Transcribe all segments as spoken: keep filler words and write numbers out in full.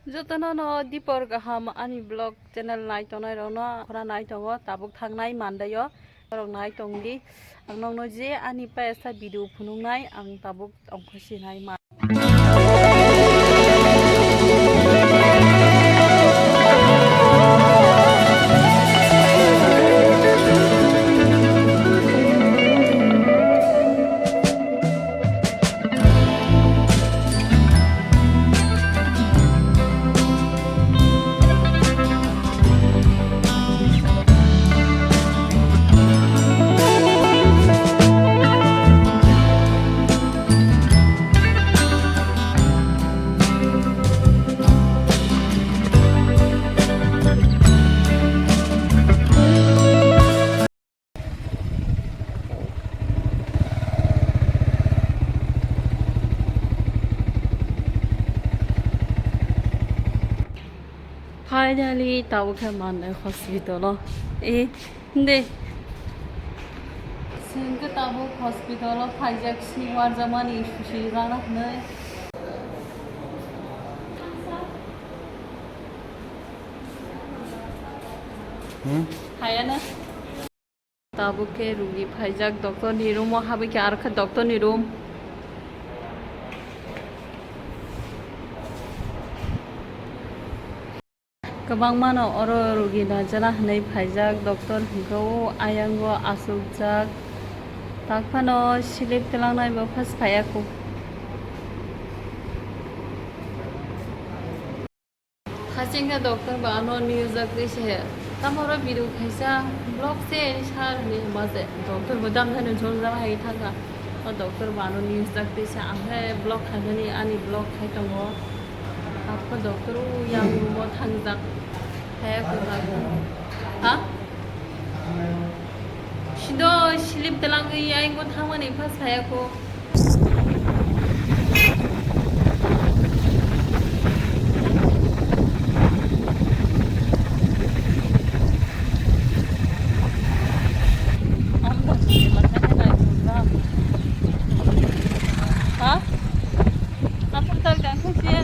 Jotono no dipor kaham ani vlog channel nai tongnai rokno khora nai tongo, tabuk thangnai mandaio, borok nai tongdi. Ang nokno je ani paisa video phunuknai, ang tabuk ongkho sinai ma. Finally, tabuk khe manwi hospital o. E, de. Sengke tabuk hospital o phaijak, sini warjak mani susi rana hwnwi. Hmm? Hayana. Tabuk khe rugi phaijak doctor ni room o, habwi khe aro khe doctor ni room. Kwbangma no oro rugi najana hwnwi phaijak doctor, hwnkhe o ayang o achukjak, tak phano slip twlangnai bo phas phaiya kho. Hachingkhe doctor ba ano news jak twi se, tamo oro video khaisa vlog se sar hinwi hwnba se doctor bo dam jani jol jala hai thangkha. O doctor ba ano news jak twi se, ang khe vlog khaimani, ani vlog khai tongo. Hakhe doctor o yang room o thangjak. Haya kwbak. Ha? Sido slip twlangwi ayang o thangmani phas phaiya kho. Ha? Apa tal kan khusi?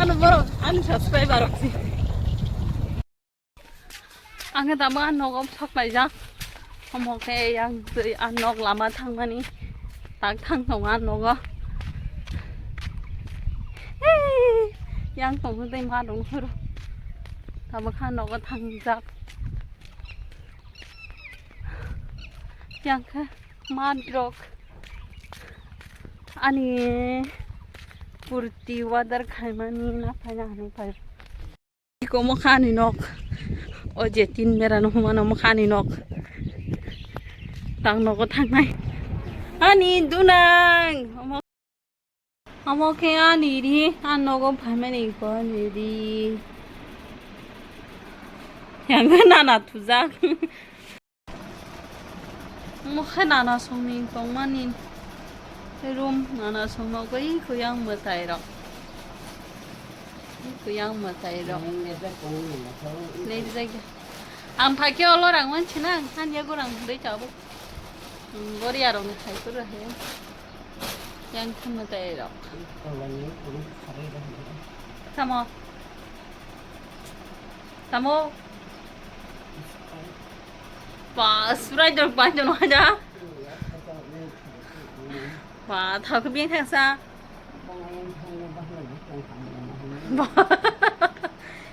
Ano borok ani subscriber rok si. Ang khe tamo a nogo sok laijak. Omo khe yang twi a nok lama thangmani. Tak thang tongo a nogo. Hei, yang tongo tei ma rong phuru. Tamo kha nogo thangjak. Yang khe ma rok ani purti order khaimani na phaina hinwi phai. Iko omo kha ani nok. O je tin bera no humano omo kha ani nok. Tang nogo thangnai. Ani dunang. Omo, omo khe ani ri. An nogo phaimani iko ani ri. Yang nana thujak. Omo khe nana songni tongmani room, nana songno koi kuyang mwtai rok. Kuyang mwtai rok. Nini rijak tongmani mothai. Nini rijak. Ang phai khe olo rang mansi na, ang han yago rang hwnwi tabuk. Hmm, boriya rokni khai kuru he. Yang khe mwtai rok. Tamo. Tamo. Ba, Sprite rok bai tono haja. Ba, thao khe beng thangsa. Ba.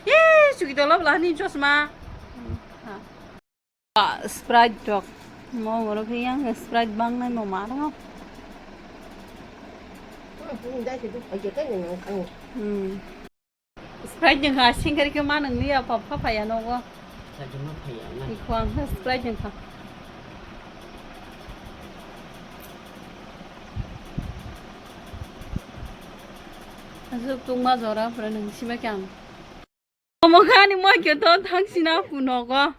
Ye, chuki tolo bla ni chosma. Ba, Sprite rok. Mo ngoro khe yang Sprite bang nai mo ma rok. Hmm. Sprite jeng kha, singkari khe ma nang liya, pap pha phaya nogo. Sakhe ma phaya na. Ikho ang khe Sprite jeng kha. Aswk tungma jora pura nang sima khe ang. Omo kha ani moi khe to thangsina pu nogo.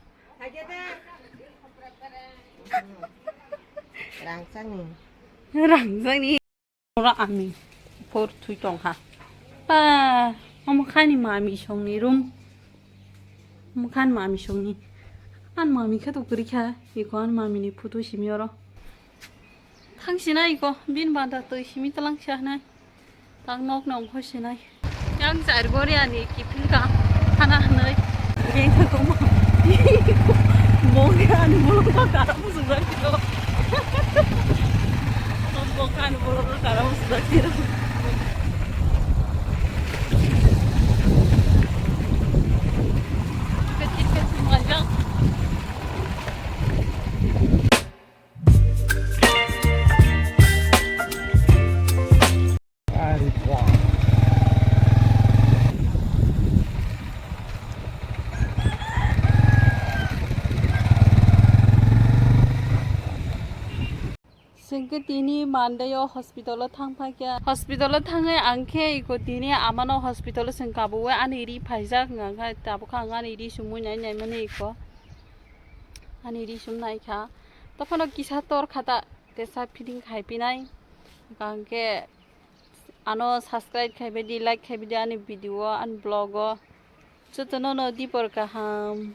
Rangchakni. Rangchakni. Oro ami por thui tong kha. Pa, omo kha ani mami songni room. Omo kha ani mami songni. Ani mami khe to kwrwi kha. Iko ani mami ni photo simi oro. Thangsinai iko, bini banda twi simi twlang sa hinai. Tak nok nong hoi sinai. Yang char gori ani kiphil ka hana hinai. Beng tha koma. Bong ani bolong ka kara musuk dak tiro. Bong ani bolong ka kara musuk dak tiro. Kecil kecil manjang. Chwng khe tini Monday o hospital o thang phaikha. Hospital o thangwi ang khe iko tini amano hospital o chwng kabuwi ani ri phaijak, hwnka khe tabukhe ang ani ri sumui nai naimani iko. Ani ri sum naikha. Tophano kisa tor khata tesa fitting khai pinai. Hwnkhe ano subscribe khai baidi, like khai baidi ani video o, ani vlog o. Jotono no dipor kaham.